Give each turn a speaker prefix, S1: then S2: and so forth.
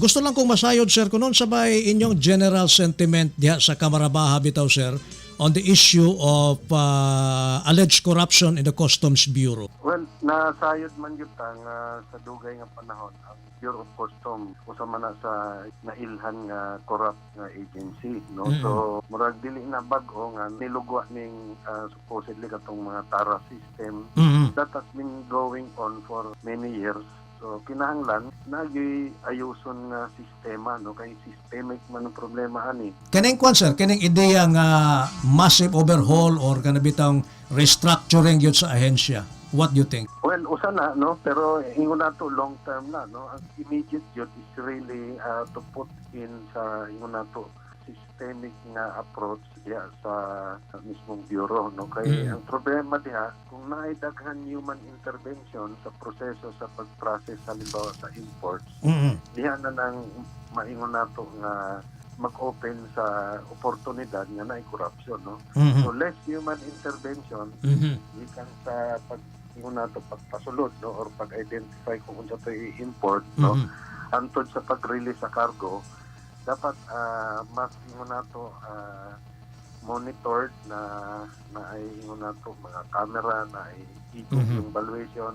S1: Gusto lang kong masayod, sir, kung unsa bay inyong general sentiment diha sa Kamara Baha bitaw, sir, on the issue of alleged corruption in the Customs Bureau.
S2: Well, nasayod man gyud ta nga sa dugay nga panahon ang Bureau of Customs usa man na sa nailhan nga corrupt nga agency, no? So murag dili na bag-o nga nilugwa ning supposedly katong mga TARA system. That has been going on for many years. So kinahanglan nagyoy ayuson nga sistema, no, kay systemic man ang problema ani.
S1: Kining kwan, sir, kining ideya nga massive overhaul or kana bitang restructuring gyud sa ahensya. What do you think?
S2: Well, usa na, no, pero ingon nato long term na, no. Ang immediate yun is really to put in sa ingon nato systemic nga approach diha sa mismong bureau, no, kay ang problema diha, kung naay daghan human intervention sa proseso sa pag-process, halimbawa sa imports, diha na nang maingon nato nga mag-open sa oportunidad nga naay corruption, no. So less human intervention gikan sa pag ingon nato pagpasulod, no, or pag-identify kung unsa to i-import, no, hantod sa pag-release sa cargo, dapat mas ingon nato monitored na, na ay ingon nato mga camera na ay ikot yung valuation.